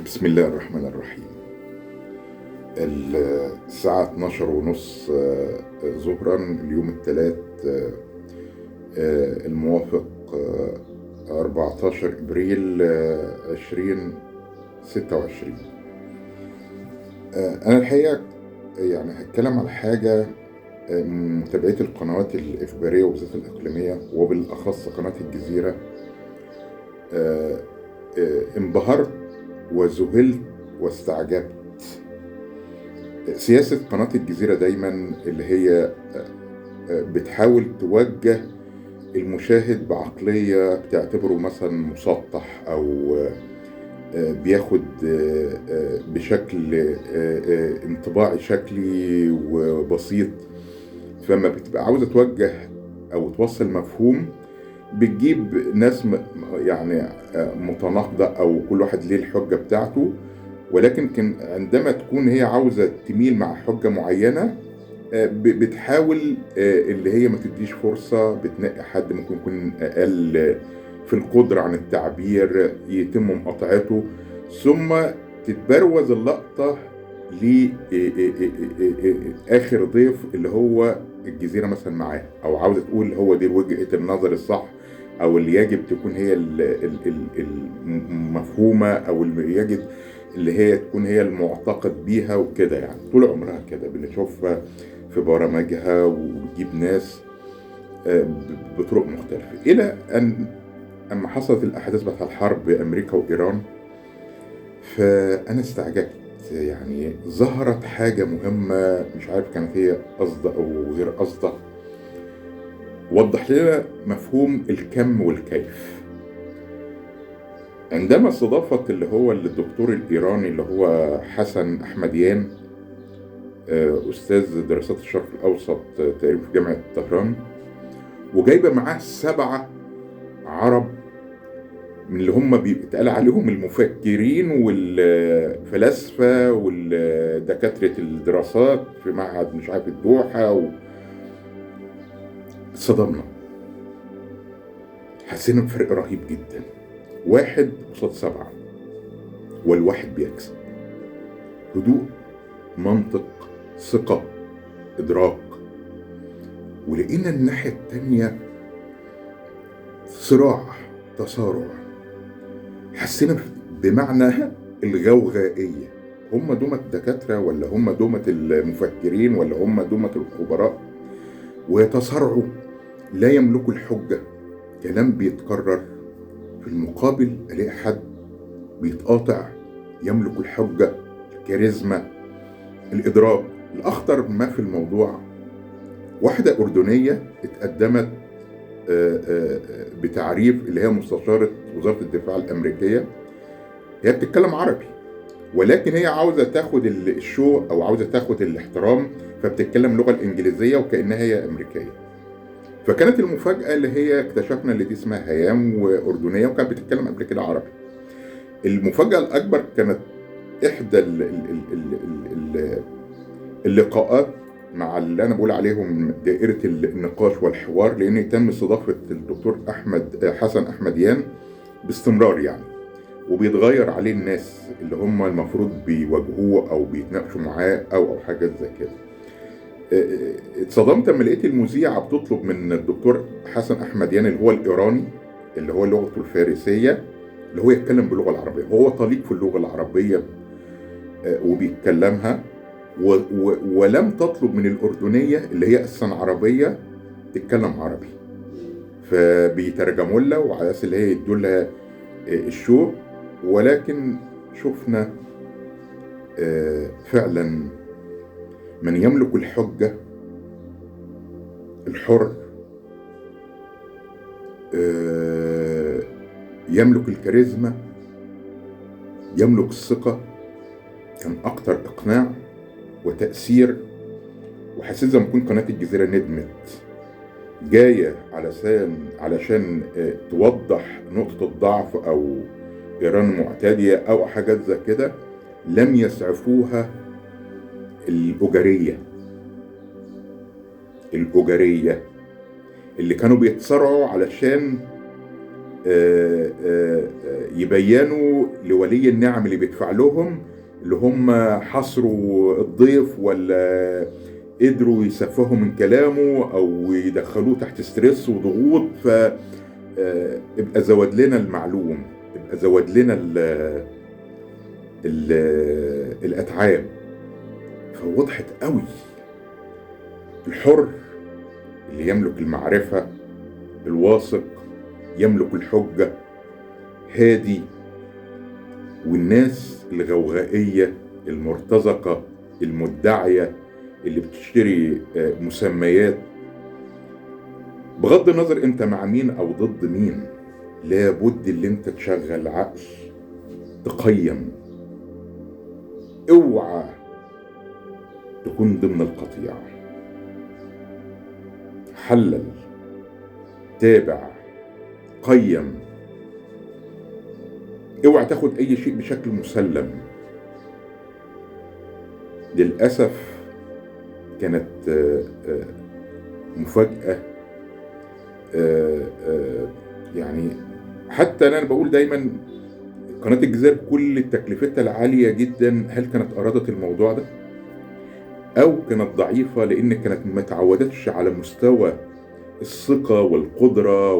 بسم الله الرحمن الرحيم. الساعة 12:30 ظهرا اليوم الثلاث الموافق 14 إبريل 2026. أنا الحقيقة يعني هتكلم على حاجة متابعة القنوات الإخبارية وبالذات الإقليمية وبالأخص قناة الجزيرة. انبهرت وذهلت واستعجبت. سياسة قناة الجزيرة دايما اللي هي بتحاول توجه المشاهد بعقلية بتعتبره مثلا مسطح أو بياخد بشكل انطباعي شكلي وبسيط، فما بتبقى عاوزة توجه أو توصل مفهوم بتجيب ناس يعني متناقضة أو كل واحد ليه الحجة بتاعته، ولكن عندما تكون هي عاوزة تميل مع حجة معينة بتحاول اللي هي ما تديش فرصة، بتنقي حد ممكن يكون أقل في القدرة عن التعبير يتم مقاطعته، ثم تتبروز اللقطة لآخر ضيف اللي هو الجزيرة مثلا معاه، أو عاوزة تقول هو دي وجهة النظر الصح أو اللي يجب تكون هي المفهومة أو اللي يجب اللي هي تكون هي المعتقد بيها وكده. يعني طول عمرها كده بنشوفها في برامجها وبتجيب ناس بطرق مختلفة، إلى أن أما حصلت الأحداث بتاع الحرب أمريكا وإيران فأنا استعجبت. يعني ظهرت حاجة مهمة مش عارف كانت هي قصدة أو غير قصدة، وضح لنا مفهوم الكم والكيف. عندما استضافت اللي هو الدكتور الإيراني اللي هو حسن أحمديان، أستاذ دراسات الشرق الأوسط تقريبا في جامعة طهران، وجايبة معاه 7 عرب من اللي هم بيتقال عليهم المفكرين والفلاسفة والدكاترة الدراسات في معهد مش عارف الدوحة صدمنا، حسينا بفرق رهيب جدا، 1 قصاد 7 والواحد بيكسب. هدوء، منطق، ثقة، إدراك. ولقينا الناحية التانية صراع، تصارع. حسينا بمعنى الغوغائية، هم دومة الدكاترة ولا هم دومة المفكرين ولا هم دومة الخبراء، ويتصارعوا، لا يملكوا الحجة، كلام بيتكرر. في المقابل ألاقي حد بيتقاطع، يملك الحجة، الكاريزما، الإدراك. الأخطر ما في الموضوع واحدة أردنية اتقدمت بتعريف اللي هي مستشارة وزارة الدفاع الأمريكية، هي بتتكلم عربي ولكن هي عاوزة تاخد الشو أو عاوزة تاخد الاحترام، فبتتكلم اللغة الإنجليزية وكأنها هي أمريكية. فكانت المفاجأة اللي هي اكتشفنا اللي دي اسمها هيام وأردنية وكانت بتتكلم قبل كده عربي. المفاجأة الأكبر كانت إحدى اللقاءات مع اللي أنا بقول عليهم دائرة النقاش والحوار، لأن تم استضافة الدكتور حسن أحمديان باستمرار يعني، وبيتغير عليه الناس اللي هم المفروض بيواجهوه أو بيتناقشوا معاه أو حاجات زي كده. اتصدمت لما لقيت المذيعة بتطلب من الدكتور حسن أحمديان اللي هو الإيراني اللي هو لغته الفارسية اللي هو يتكلم باللغة العربية، هو طليق في اللغة العربية وبيتكلمها، ولم تطلب من الأردنية اللي هي أصلا عربية تتكلم عربي، فبيترجموا لها وعلى أساس اللي هي يدوا لها الشو. ولكن شفنا فعلا من يملك الحجة، الحر، يملك الكاريزما، يملك الثقة، كان أكتر إقناع وتأثير. وحسيت زي ما تكون قناة الجزيرة ندمت، جاية علشان توضح نقطة الضعف أو إيران معتدية أو حاجات زي كده، لم يسعفوها الأجرية اللي كانوا بيتصارعوا علشان يبينوا لولي النعم اللي بيدفع لهم اللي هم حصروا الضيف ولا قدروا يسفهوا من كلامه او يدخلوه تحت stress وضغوط. ف ابقى زود لنا المعلوم، ابقى زود لنا ال الاتعاب. فوضحت قوي الحر اللي يملك المعرفة، الواثق يملك الحجة، هادي، والناس الغوغائية المرتزقة المدعية اللي بتشتري مسميات، بغض النظر انت مع مين او ضد مين، لابد اللي انت تشغل عقل، تقيم، اوعى تكون ضمن القطيع. حلل، تابع، قيم، اوعى تاخد اي شيء بشكل مسلم. للأسف كانت مفاجأة، يعني حتى انا بقول دايما قناة الجزائر كل تكلفتها العالية جدا، هل كانت ارادت الموضوع ده او كانت ضعيفة لان كانت ما تعودتش على مستوى الثقة والقدرة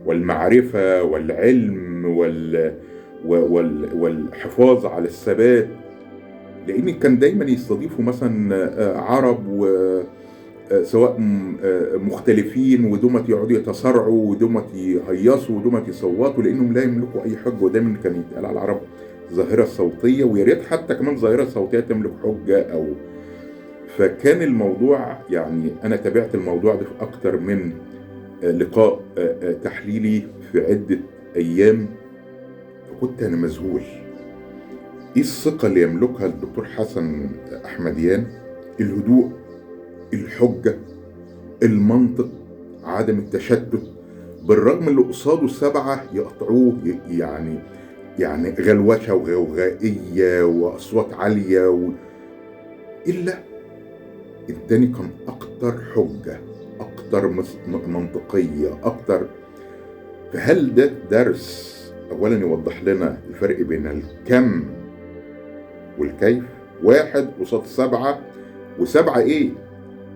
والمعرفة والعلم والحفاظ على الثبات؟ لان كان دايما يستضيفوا مثلا عرب سواء مختلفين، ودومت يقعدوا يتصارعوا ودومت يهيصوا ودومت يصوتوا لانهم لا يملكوا اي حجه. ودايما كان يتقال على العرب ظاهره صوتية، ويا ريت حتى كمان ظاهره صوتية تملك حجه او. فكان الموضوع يعني انا تابعت الموضوع ده في اكتر من لقاء تحليلي في عده ايام، فكنت انا مذهول. ايه الثقة اللي يملكها الدكتور حسن احمديان؟ الهدوء، الحجة، المنطق، عدم التشتت، بالرغم اللي قصاده 7 يقطعوه، يعني غلوشه وغوغائيه واصوات عالية الا التاني كان اكتر حجه، اكتر منطقية، اكتر. فهل ده درس اولا يوضح لنا الفرق بين الكم والكيف؟ 1 قصاد 7، و7 ايه؟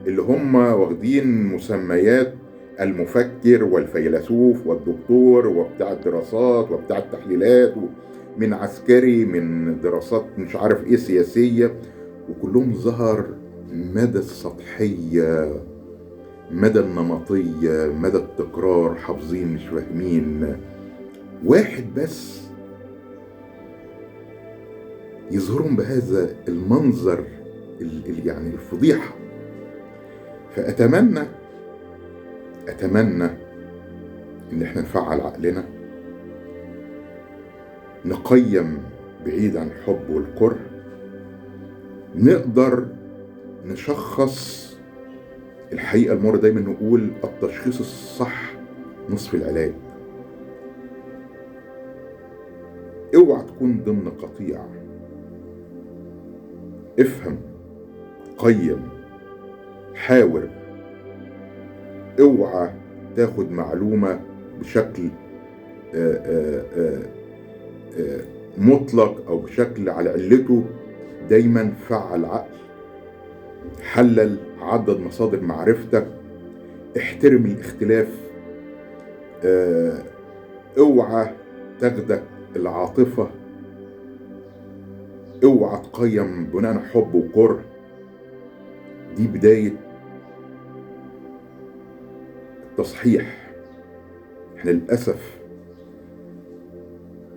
اللي هم واخدين مسميات المفكر والفيلسوف والدكتور وبتاع الدراسات وبتاع التحليلات، من عسكري، من دراسات مش عارف ايه سياسية، وكلهم ظهر مدى السطحية، مدى النمطية، مدى التكرار، حافظين مش فاهمين. واحد بس يظهرهم بهذا المنظر يعني الفضيحة. فأتمنى أتمنى إن احنا نفعل عقلنا، نقيم بعيد عن الحب والكره، نقدر نشخص الحقيقة المرة. دايما نقول التشخيص الصح نصف العلاج. اوعى تكون ضمن قطيع، افهم، قيم، حاور. اوعى تاخد معلومة بشكل مطلق او بشكل على علته. دايما فعل عقل، حلل، عدد مصادر معرفتك، احترم الاختلاف، اوعى تاخدك العاطفة، اوعى تقيم بناء على حب وكره. دي بداية التصحيح. احنا للأسف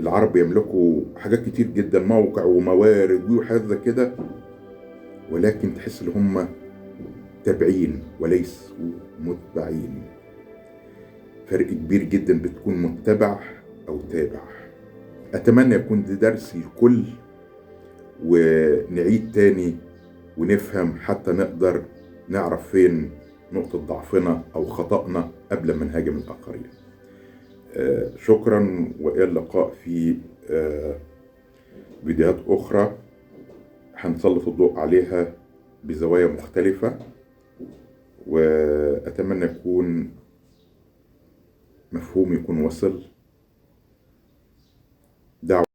العرب يملكوا حاجات كتير جدا، موقع وموارد وحاجات زي كده، ولكن تحس ان هم تابعين وليسوا متبعين. فرق كبير جدا بتكون متبع او تابع. اتمنى يكون ده درس للكل، ونعيد تاني ونفهم حتى نقدر نعرف فين نقطة ضعفنا أو خطأنا قبل ما نهاجم الآخرين. شكرا، وإلى اللقاء في فيديوهات أخرى هنسلط الضوء عليها بزوايا مختلفة، وأتمنى يكون المفهوم يكون وصل. دعوة